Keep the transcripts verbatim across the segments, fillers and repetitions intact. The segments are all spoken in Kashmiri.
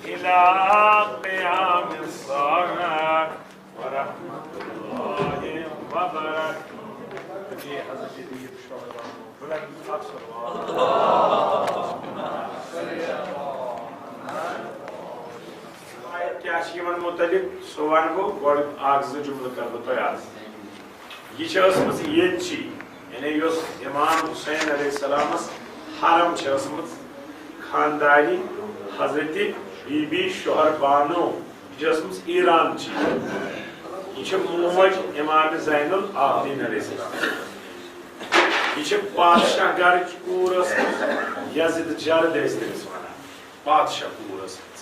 إلى قيام الساعة ورحمة الله وبركاته. کیٛاہ چھِ یِمن مُتعلِق؟ سُہ وَنہٕ بہٕ گۄڈٕ، اَکھ زٕ جُملہٕ کَرٕ بہٕ تۄہہِ عرض۔ یہِ چھِ ٲسمٕژ ییٚتہِ چی، یعنی یۄس امام حسین علیہ السلامس حرم چھِ ٲسمٕژ، خانداری حضرت بی بی شوہر بانو، یہِ چھِ ٲسمٕژ ایران چی۔ یہِ چھِ موج امام زین العابدین علیہ السلام۔ یہِ چھِ پادشاہ گرٕچ کوٗر ٲسمٕژ، یزید جرد ٲسۍ تٔمِس ونان، پادشاہ کوٗر ٲسمٕژ۔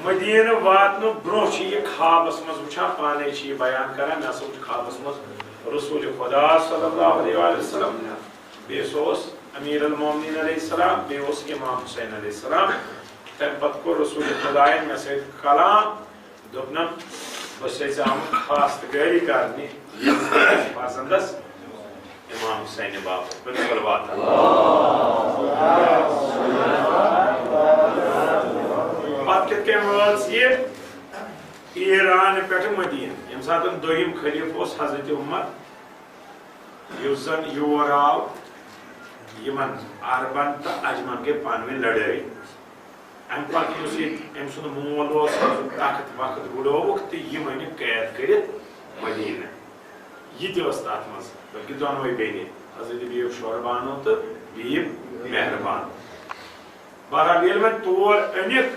مدینہ واتنہٕ برونٛہہ چھِ یہِ خوابس منٛز وٕچھان، پانے چھِ یہِ بیان کران، مےٚ ہسا وٕچھ خوابس منٛز رسول خدا صلی اللہ علیہ وآلہ وسلم، بیٚیہِ سُہ اوس امیر المومنین علیہ السلام، بیٚیہِ اوس امام حسین علیہ السلام۔ تمہِ پتہٕ کوٚر رسول خدایَن مےٚ سۭتۍ کلام، دوٚپنم، بہٕ چھُسے ژےٚ آمُت خاص تہٕ گٲری کرنہِ ییٚمِس فرزندس امام حسین باپتھ۔ پٔرِو صلوات۔ پتہٕ کِتھ کٔنۍ وٲژ یہِ ایران پٮ۪ٹھٕ مدیٖنہٕ؟ ییٚمہِ ساتہٕ دوٚیِم خلیفہٕ اوس حضرت عمر، یُس زن یور آو، یِمن عربن تہٕ عجمن گٔے پانہٕ ؤنۍ لڑٲے۔ امہِ پتہٕ یُس ییٚتہِ أمۍ سُنٛد مول اوس، أمۍ سُنٛد تخت وخت وُڈووُکھ تہٕ یِم أنِکھ قید کٔرِتھ مدیٖنہٕ۔ یہِ تہِ ٲس تتھ منٛز، بلکہِ دۄنوَے بیٚنہِ، حضرت بیٖب شوربانو تہٕ بیٖب مہربانو۔ بہرحال، ییٚلہِ وۄنۍ تور أنِکھ،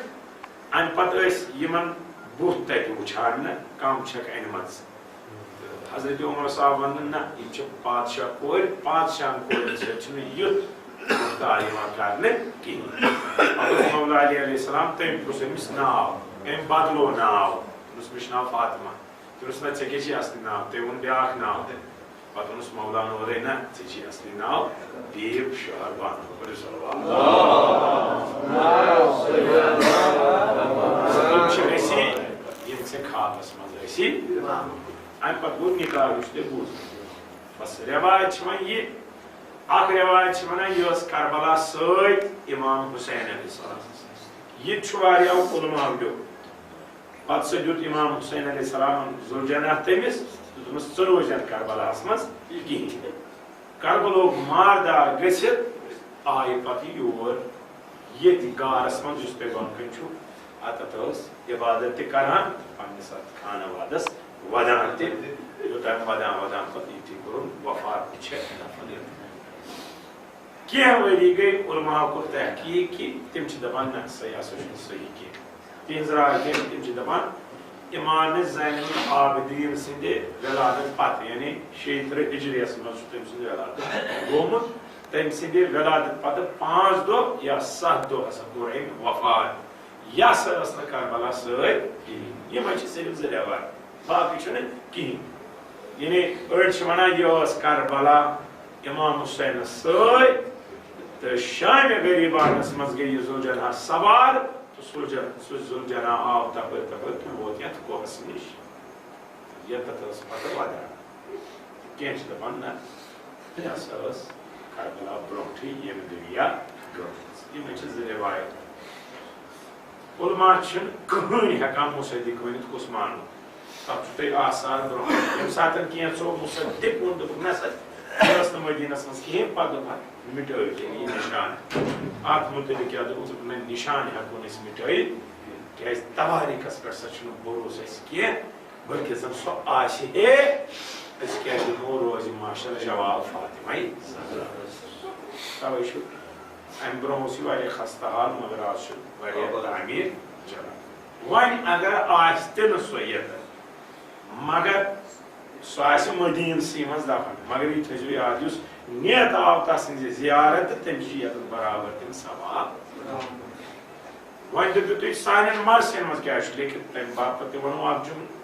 امہِ پتہٕ ٲسۍ یِمن بُتھ تتہِ وٕچھان نہ کم چھکھ أنمٕژ۔ تہٕ حضرت عمر صاحب ونان، نہ، یِم چھِ پادشاہ کورِ، پادشاہن کورٮ۪ن سۭتۍ چھُنہٕ یُتھ رفتار یِوان کرنہٕ کِہینۍ۔ پتہٕ اوس مولا علی علیہ السلام، تٔمۍ پرُژھ أمِس ناو، أمۍ بدلو ناو، دوٚپُس، مےٚ چھُ ناو فاطمہ۔ تٔمۍ ووٚنُس، نہ، ژےٚ کیٛاہ چھُے اصلی ناو؟ تٔمۍ ووٚن بیٛاکھ ناو۔ پتہٕ ووٚنُس مولا نورے، نہ، ژےٚ چھُے اصلی ناو بیٖب شوہر بانو۔ پٔرِو صلوات۔ یِم چھِ أسی، یِم ژےٚ خوابس منٛز ٲسی۔ امہِ پتہٕ گوٚو نکاح، یُس تۄہہِ بوٗزمُت۔ بس، رٮ۪واج چھِ وۄنۍ یہِ، اکھ رٮ۪واج چھِ ونان، یہِ ٲس کربلا سۭتۍ امام حسین علیہ السلام۔ یہِ تہِ چھُ واریاہو علماء لیوٚکھمُت۔ پتہٕ سُہ دیُت امام حسین علیہ السلامن زُلجناح تٔمِس، دوٚپمَس، ژٕ روزِ نہٕ کربلاہس منٛز کِہینۍ۔ کربلوک ماردار گٔژھِتھ آیہِ پتہٕ یور، ییٚتہِ غارس منٛز، یُس تۄہہِ بۄنہٕ کنہِ چھُو، اتتھ ٲس عبادت تہِ کران، پننِس اتھ خانہ وادس ودان تہِ، یوٚتام ودان ودان پتہٕ ییٚتہِ کوٚرُن وفات تہِ چھےٚ دفن ییٚتہِ۔ کینٛہہ ؤری گٔے، علماء کوٚر تحقیق کہِ تِم چھِ دپان، نہ، سا یہِ ہسا چھُنہٕ صحیح کینٛہہ۔ تِہنٛز راے کیٛاہ چھِ؟ تِم چھِ دپان، امام زین العابدین سٕنٛدِ ولادت پتہٕ، یعنی شیٚیہِ ترٕٛہ ہجریَس منٛز چھُ تٔمۍ سُنٛد ولادت گوٚمُت۔ تٔمۍ سٕنٛدِ ولادت پتہٕ پانٛژھ دۄہ یا ستھ دۄہ ہسا کوٚر أمۍ وفات۔ یہِ ہسا ٲس نہٕ کربلا سۭتۍ کِہینۍ۔ یِمے چھِ صرف زٕ رٮ۪واج، باقٕے چھُنہٕ کِہینۍ۔ یعنی أڑۍ چھِ ونان، یہِ ٲس کربلا امام حسینس سۭتۍ، تہٕ شامِ غریبانس منٛز گٔے یہِ زُلجناح سوار، تہٕ سُہ زُلجناح آو تپٲرۍ تپٲرۍ تہٕ ووت یتھ کوہس نِش۔ ییٚتٮ۪تھ ٲس پتہٕ ودان۔ کینٛہہ چھِ دپان، نہ، یہِ ہسا ٲس کربلا برونٛٹھٕے ییٚمہِ دُنیا گٔمٕژ۔ یِمے چھِ زٕ رٮ۪وایت۔ علماء چھِنہٕ کٕہٕنۍ ہٮ۪کان مصدق ؤنِتھ کُس مانو۔ تَتھ چھُ تۄہہِ آثار برونٛہہ۔ ییٚمہِ ساتہٕ کینٛژھو مصدق ووٚن، دوٚپُکھ، نہ سا، یہِ ٲس نہٕ مدیٖنس منٛز کِہیٖنۍ، پتہٕ دوٚپُکھ، مِٹٲوِتھ یہِ نِشان۔ اَتھ مُتعلِق کیٛاہ دوٚپُکھ؟ دوٚپُکھ، نہ، نِشان ہٮ۪کو نہٕ أسۍ مِٹٲوِتھ، کیٛازِ تواریٖخس پٮ۪ٹھ سا چھُنہٕ بھروسہٕ اَسہِ کینٛہہ۔ بلکہ زن سۄ آسہِ ہے، أسۍ کیٛاہ دِمو روزِ محشر جواب فاطمہ۔ توے چھُ امہِ برونٛہہ اوس یہِ واریاہ خستہٕ حال، مگر آز چھُ واریاہ تعمیٖر چلان۔ وۄنۍ اگر آسہِ تہِ نہٕ سۄ ییٚتٮ۪ن، مگر سۄ آسہِ مدیٖنسٕے منٛز دفن۔ مگر یہِ تھٲیزیو یاد، یُس نیت آو تس سٕنٛزِ زیارت، تٔمِس چھِ ییٚتٮ۪ن برابر تِم ثواب۔ وۄنۍ دٔپِو تُہۍ، سانٮ۪ن مرثین منٛز کیٛاہ چھُ لیکھِتھ؟ تَمہِ باپتھ تہِ وَنو اَکھ جُملہٕ۔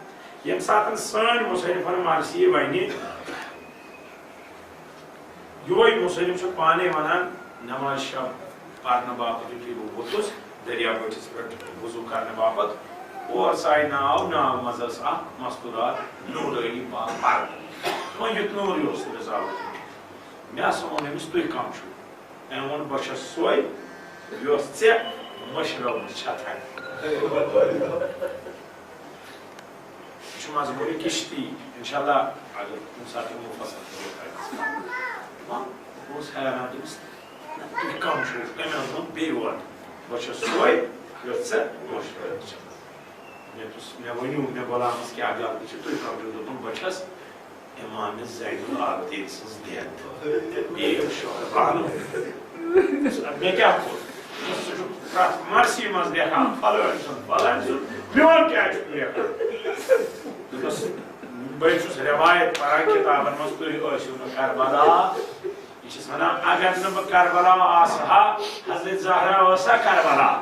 ییٚمہِ ساتَن سٲنۍ مُصنِفَن مرثی وَنہِ، یِہوٚے مُصنِف چھُ پانَے وَنان، نماز شب پَرنہٕ باپتھ یُتھُے بہٕ ووٚتُس دٔریاو بٔٹھِس پٮ۪ٹھ وضوٗ کَرنہٕ باپتھ، اورٕ ساے ناو، ناو منٛز ٲس اَکھ مستوٗرات نوٗرٲنی پاک پَرٕ۔ وۄنۍ یُتھ نوٗرٕے اوس تٔمِس آمُت۔ مےٚ ہسا ووٚن أمِس، "تُہۍ کَم چھِو؟" أمۍ ووٚن، "بہٕ چھَس سۄے، یۄس ژےٚ مٔشرٲومٕژ چھتھن۔ یہِ چھُ مضموٗنِ کِشتی، انشاءاللہ، اگر کُنہِ ساتہٕ یِمو فصل تہِ ووت اَتہِ۔ وۄنۍ اوس حیران، دوٚپُس، "نہ، تُہۍ کم چھِو؟ کٔمۍ حظ ووٚن بیٚیہِ ووت؟ بہٕ چھُس سۄے، یۄس ژےٚ مٔشرٲومٕژ چھےٚ۔" مےٚ دوٚپُس، "مےٚ ؤنِو، مےٚ غلامس کیٛاہ غلطی چھِ؟ تُہۍ کم چھِو؟" دوٚپُن، "بہٕ چھَس امام زین العابدین سٕنٛز دٮ۪د، بیٚیہِ شوہر بانو۔" مےٚ کیٛاہ کوٚر؟ سُہ چھُ پرٛٮ۪تھ مرثی منٛز لیکھان، "فلٲنۍ سُنٛد، فلٲنۍ سُنٛد، میون کیٛازِ چھُکھ لیکھان؟" دوٚپمَس، "بہٕ چھُس رٮ۪وایت پَران کِتابَن منٛز، تُہۍ ٲسِو نہٕ کربلا۔" یہِ چھِس وَنان، "اگر نہٕ بہٕ کربلا آسہٕ ہا، حضرت زہرا ٲسا کربلا؟"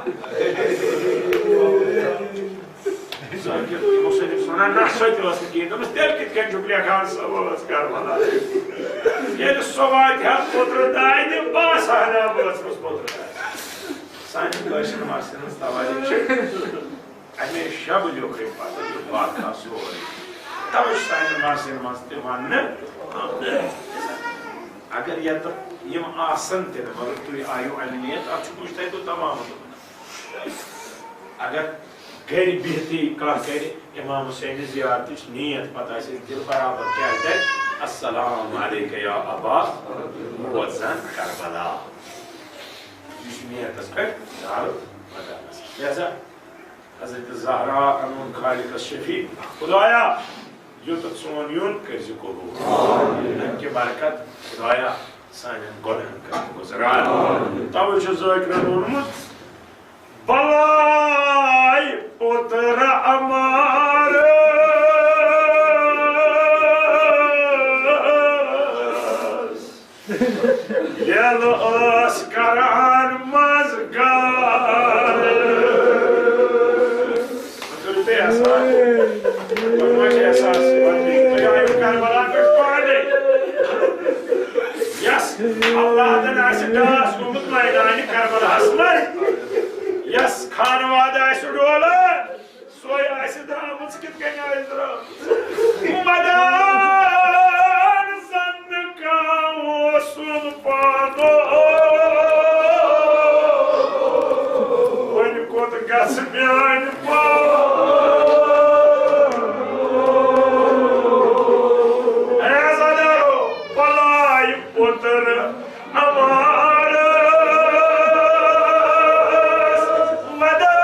ذٲکِر مُصنِف وَنان، "نہ، سۄ تہِ ٲس نہٕ کِہیٖنۍ۔" دوٚپمَس، "تیٚلہِ کِتھ کٔنۍ چھُکھ لیکھان، سۄ ٲس کربلا؟ ییٚلہِ سۄ واتہِ ہا پوٚترٕ دانہِ، بہٕ آسہٕ ہا نہٕ، بہٕ ٲسمٕژ پوٚترٕ دانہِ۔" سانہِ کٲشرِ ماسہِ ہٕنٛز توٲریٖخ چھِ اَمے شبہٕ لیوٚکھٕے پَتہٕ یہِ واقعہ سورُے۔ تَوَے چھُ سانٮ۪ن ماسٮ۪ن منٛز تہِ وَننہٕ آمُت۔ اگر یَتہٕ یِم آسَن تہِ نہٕ، مگر تُہۍ آیِو اَمہِ نیت، اَتھ چھُ مُجتہدو تمام دوٚپمُت۔ اگر گرِ بِہتٕے کانٛہہ کرِ امام حسینٕچ زیارتٕچ نیت، پتہٕ آسہِ اَسہِ دِل برابر، کیٛاہ دَپہِ؟ "السلام علیک یا ابا"، ووت زن کربلا۔ یہِ چھُ نیتس پٮ۪ٹھ دارُ مدار۔ لہذا حضرت زہرا انوُن خالقس شفیع، خدایا، یوٚتتھ سون یُن کٔرۍ زِ قبول۔ امہِ کہِ برکت خدایا سانٮ۪ن گۄنہن کٔرۍ گُزران۔ توے چھُ ذٲکرن ووٚنمُت، بلاے پوترا امارس، ییٚلہِ ٲس کران منٛز گار۔ وۄنۍ کٔرِو تُہۍ احساس۔ وۄنۍ ما چھِ احساس؟ وۄنۍ بِہِو تُہۍ آیِو کربلا پٮ۪ٹھ پانے۔ یس اولادن آسہِ ڈاس گوٚمُت میدانِ کربلاہس منٛز، یس خانوادٕ آسہِ ڈولان، سۄے آسہِ درٛامٕژ۔ کِتھ کٔنۍ آسہِ درٛامٕژ؟ مدار زن کانٛہہ اوسُن پانو۔ وۄنۍ کوٚت گژھِ میٛانہِ پانو؟ اے عزادارو، بلاے پوترٕ امارس مدار۔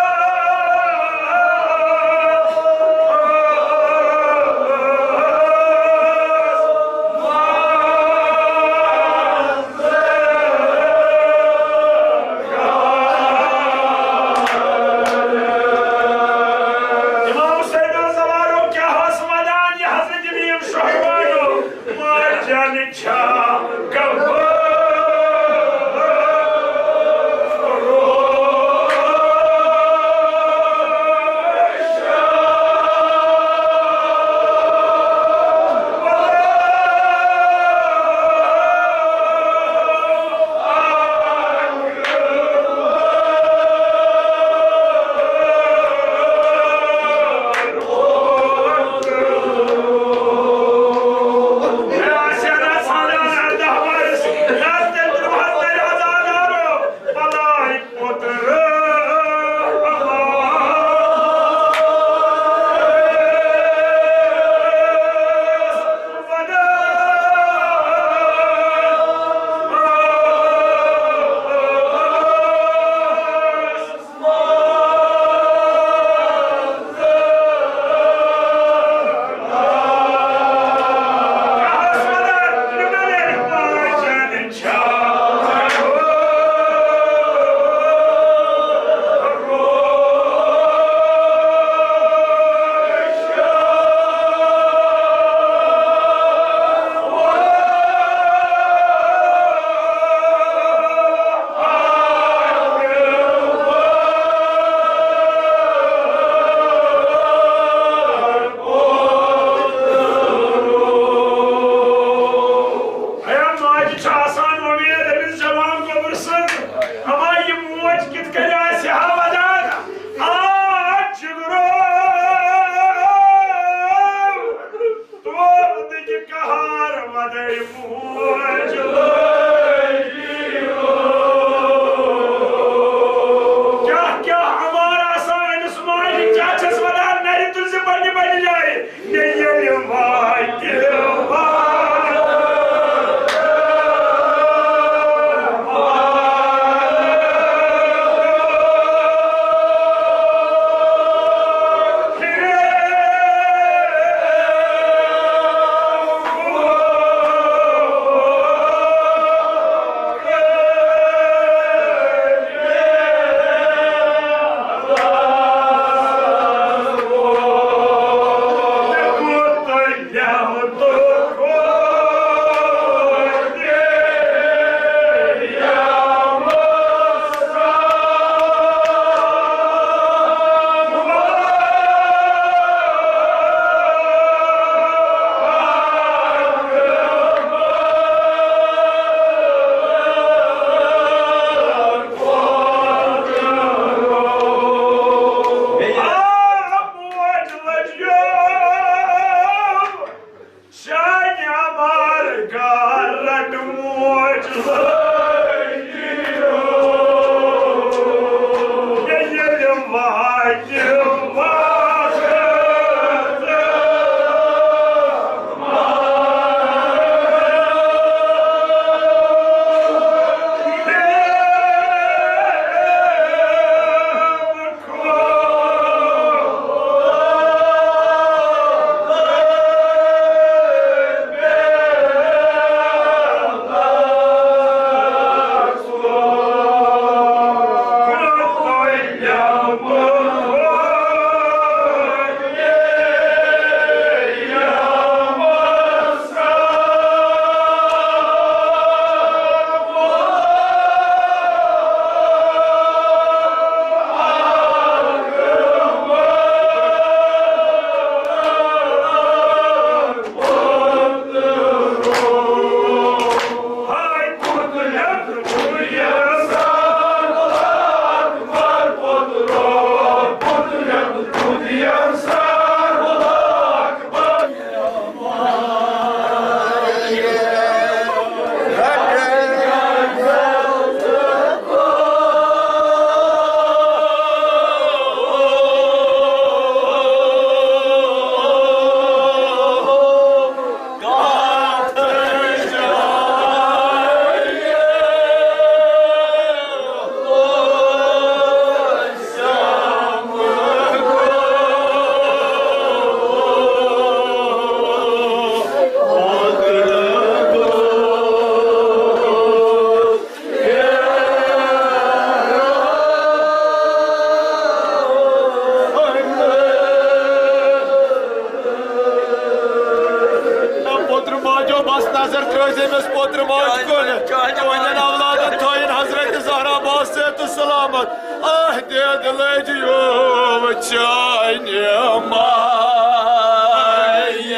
پوتر ماجہِ کُن، تُہنٛدٮ۪ن اولادن تھٲیِن حضرت زہرا باصحت و سلامت۔ آہ دید لٔج یوم چانہِ مایہِ۔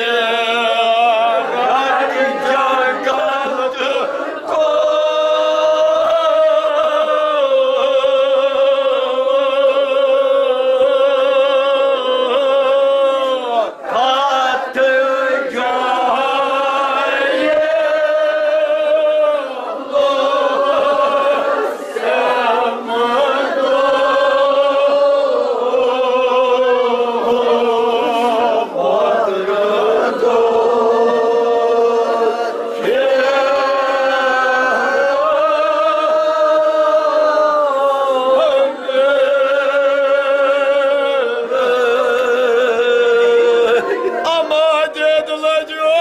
اما دید لجو،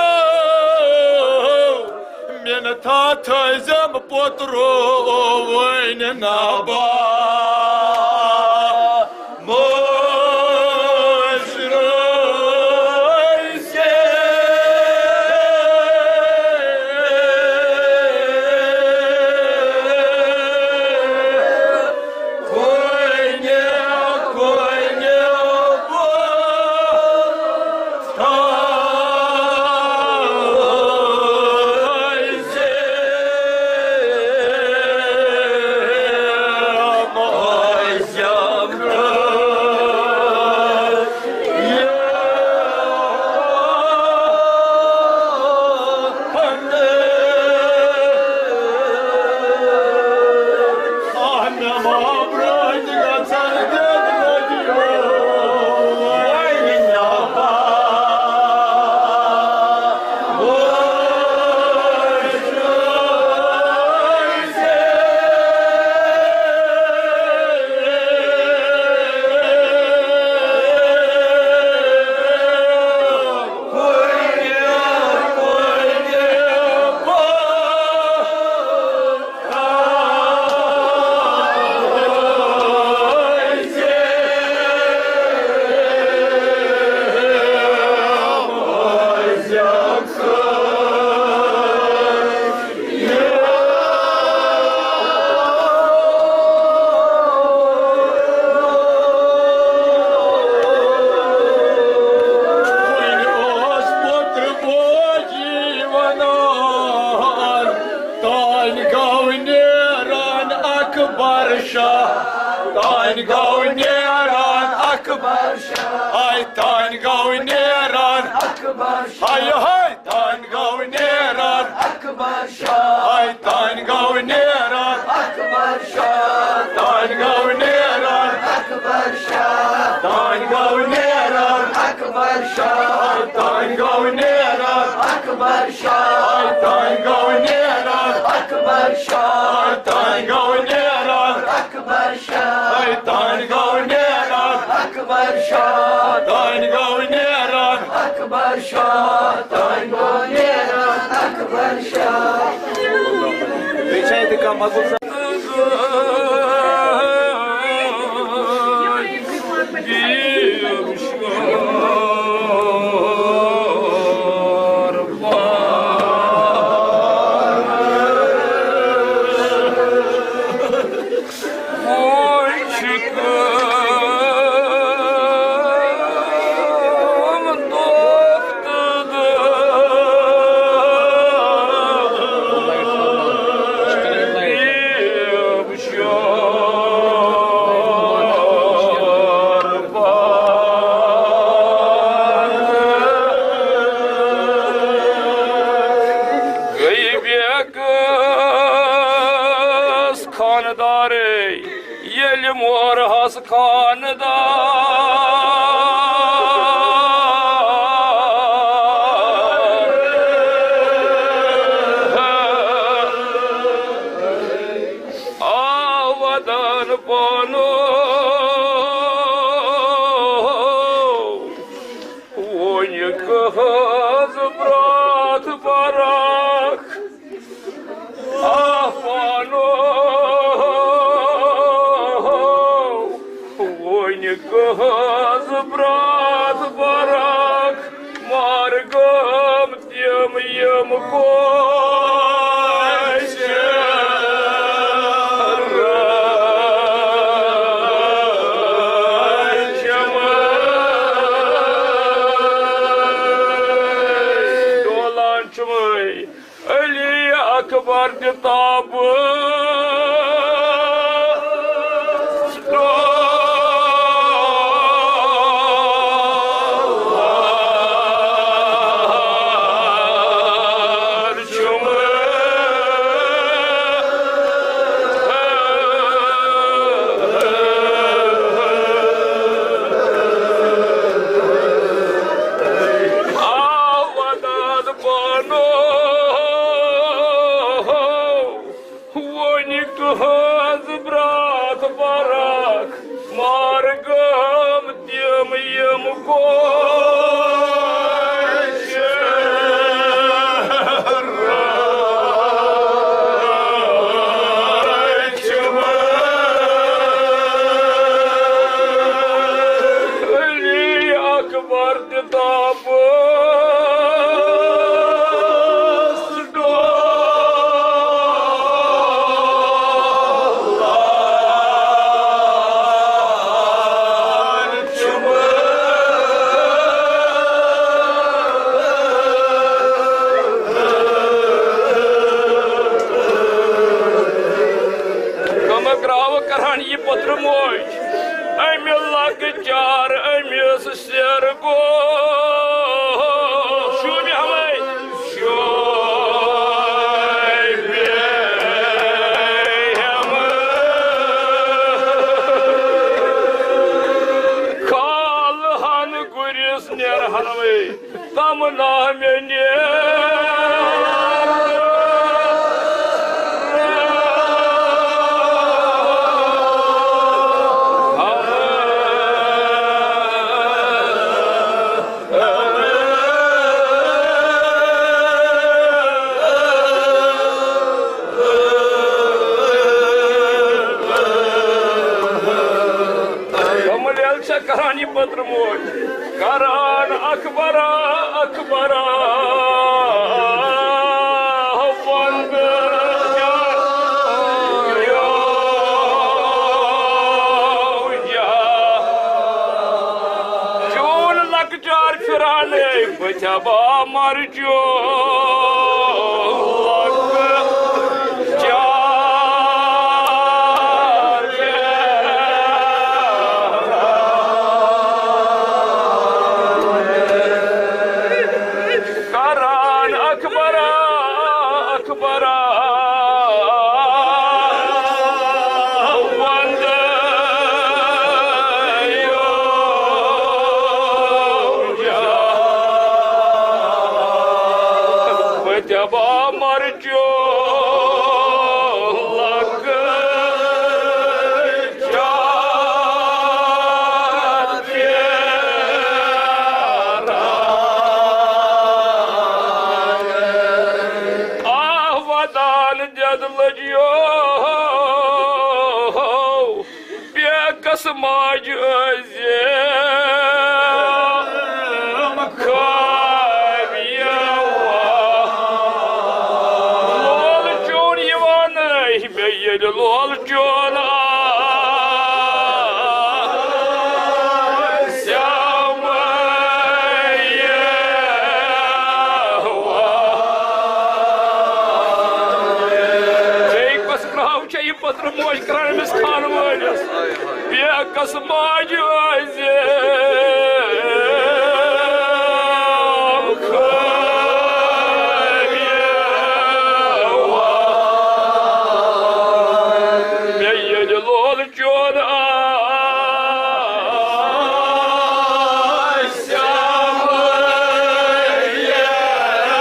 مِنتھا تھٲیزٮ۪م پوترو وٕنۍ نبا۔ وۄنۍ اوس پوترٕ بوجی ونان، تانۍ گوٚو نیران اکبر شاہ، تانۍ گوٚو نیران اکبر شاہ، آے تانۍ گوٚو نیران اکبر شاہ، آے ہاے تانۍ گوٚو نیران اکبر شاہ، آے تانۍ گوٚو نیران اکبر شاہ، تانۍ گوٚو نیران اکبر شاہ، تانۍ گوٚو نیران اکبر شاہ، تانۍ گوٚو نیران اکبر شاہ، تانۍ گوٚو نیران اکبر شاہ، تانۍ گوٚو نیران اکبر شاہ، تانۍ گوٚو نیران اکبر شاہ، تانۍ گوٚو نیران اکبر شاہ، تانۍ گوٚو نیران اکبر شاہ۔ بیٚیہِ چھا ییٚتہِ کانٛہہ مقبول صٲب؟ گٔے بیکس خاندارے، ییٚلہِ مورہس خاندار آو ودان پانو۔ وۄنۍ کٔہٕنٛز برٛاتھ برکھ آ پانو، وۄنۍ کٔہٕنٛز برٛاتھ برکھ مارگم تِم یِم کو کتابہٕ وۄنۍ تُہٕنٛز برٛاتھ برکھ مارگم تِم یِم گوٚو علی اکبر تہِ تاپس ڈولان چھُ۔ کمک راو کران یہِ پتر موج، امہِ لۄکچار أمِس سیر گوٚو۔ شوٗبہِ ہمے، شوٗبہِ ہمے۔ کھالہٕ ہن گُرِس نیرہن وے۔ تمنا مےٚ نیر۔ کمل ییٚلہِ چھےٚ کران یہِ پٔتٕر موج، کران اکبرا، اکبرا، وندٕ چون لۄکچار پھرانے بہٕ چھا با مرچو۔ کران اکبرا، اکبرا، وندٕ یوجا۔ بہٕ دِمہٕ مرچو لۄکچار پھیران۔ آہ ودان دٮ۪د لٔجیو۔ بیکس ماجہِ ٲسۍ زِ خٲبیوا۔ لول چون یِوانَے مےٚ ییٚلہِ لول چون آسیٛاو مےٚ یِوان۔ بیٚیہِ کۄس کرٛاو چھےٚ یہِ پٔترٕ موج کران أمِس خانہٕ وٲلِس۔ بیکس ماجہِ ٲسۍ زِ مےٚ ییٚلہِ لول چون آسیٛاو یِوان۔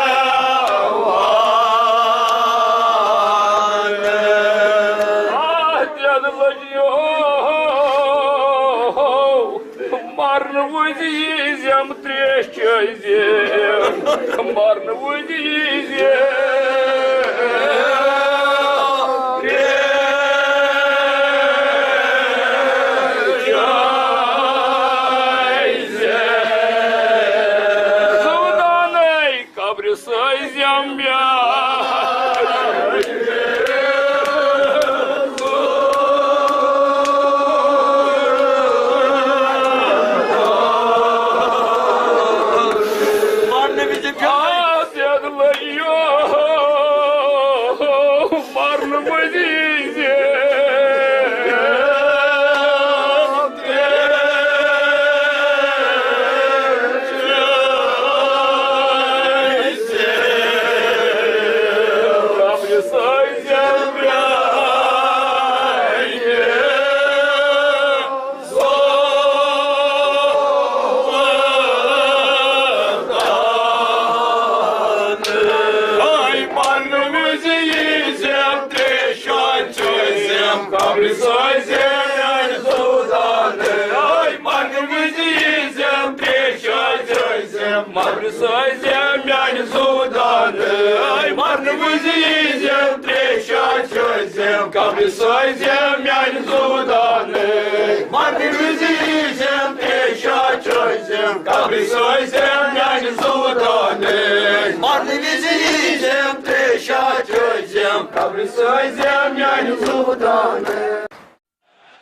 آہ، دٮ۪د لٔجیو۔ مرنہٕ وِزِ ییٖزٮ۪م ترٛیش چٲیزِ، مرنہٕ وِزِ ییٖزٮ۪م ترٛیش چٲیزِ۔ سودانَے قبرِ سٲزٮ۪م بیٛاکھ۔ آ، دٮ۪د لٔجیو۔ قبرِ سٲزیم میانہِ زُو دانہٕ، مرنہٕ وِزِ ییٖزیم تریشہ چٲزیم۔ قبرِ سٲزیم میانہِ زُو دانہٕ، مرنہٕ وِزِ ییٖزیم تریشہ چٲزیم۔ قبرِ سٲزیم میانہِ زُو دانہٕ، مرنہٕ وِزِ ییٖزیم تریشہ چٲزیم۔ قبرِ سٲزیم میانہِ زُو دانہٕ۔